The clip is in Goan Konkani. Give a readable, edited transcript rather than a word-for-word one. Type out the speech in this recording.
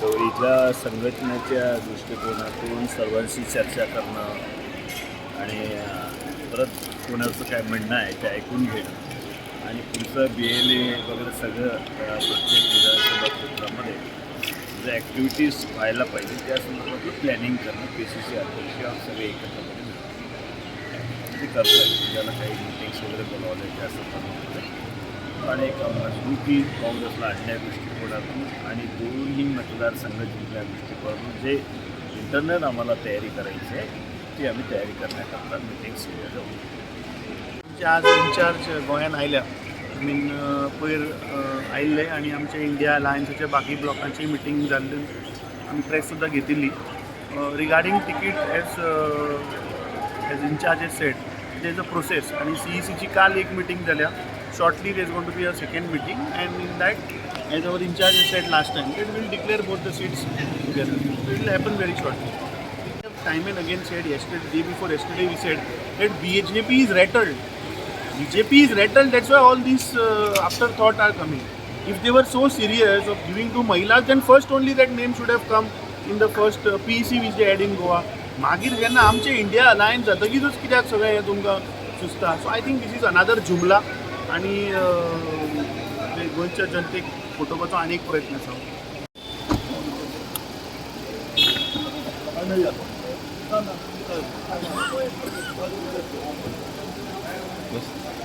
तो इथल्या संघटनेच्या दृष्टिकोनातून सर्वांशी चर्चा करणं आणि परत कोणाचं काय म्हणणं आहे ते ऐकून घेणं आणि पुढचं BLA वगैरे सगळं प्रत्येक विधानसभा क्षेत्रामध्ये जे ॲक्टिव्हिटीज व्हायला पाहिजे त्या संदर्भातलं प्लॅनिंग करणं PCC अध्यक्ष आम्ही सगळे एकत्रपणे मिळून ते करतो आहे. ज्याला काही मिटिंग्स वगैरे बोलावले त्या संदर्भामध्ये आणि एक मजबूती काँग्रेसला आणण्या दृष्टिकोनातून आणि दोन्ही मतदारसंघ जिंकल्या दृष्टिकोनातून जे इंटरनल आम्हाला तयारी करायची आहे ती आम्ही तयारी करण्याकरता मिटिंग्स वगैरे होती. आमचे आज इन्चार्ज गोंयांत आयल्या, I mean पयर आयिल्ले आनी आमचे इंडिया अलायन्साच्या बाकी ब्लॉकांची मिटींग जाल्ली, आमी प्रेस सुद्दां घेतिल्ली regarding ticket. As in-charge has said, there is a process आनी CECची काल एक मिटींग जाल्या. Shortly there is going to be a second meeting, and in that, as our in-charge has said last time, it will declare both the seats together. It will happen very shortly. Time and again said yesterday, day before yesterday, we said that BJP is rattled. BJP is rattled, that's why all these afterthought are coming. If they were so serious of giving to Mahilas, then first only that name should have come in the first PEC which they had in Goa. मागीर जेन्ना आमचे इंडिया अलायन्स जातकीच कित्याक सगळें हें तुमकां सुचता? So I think this is another जुमला आनी गोंयच्या जनतेक फटोवपाचो आनी एक प्रयत्न आसा. बस.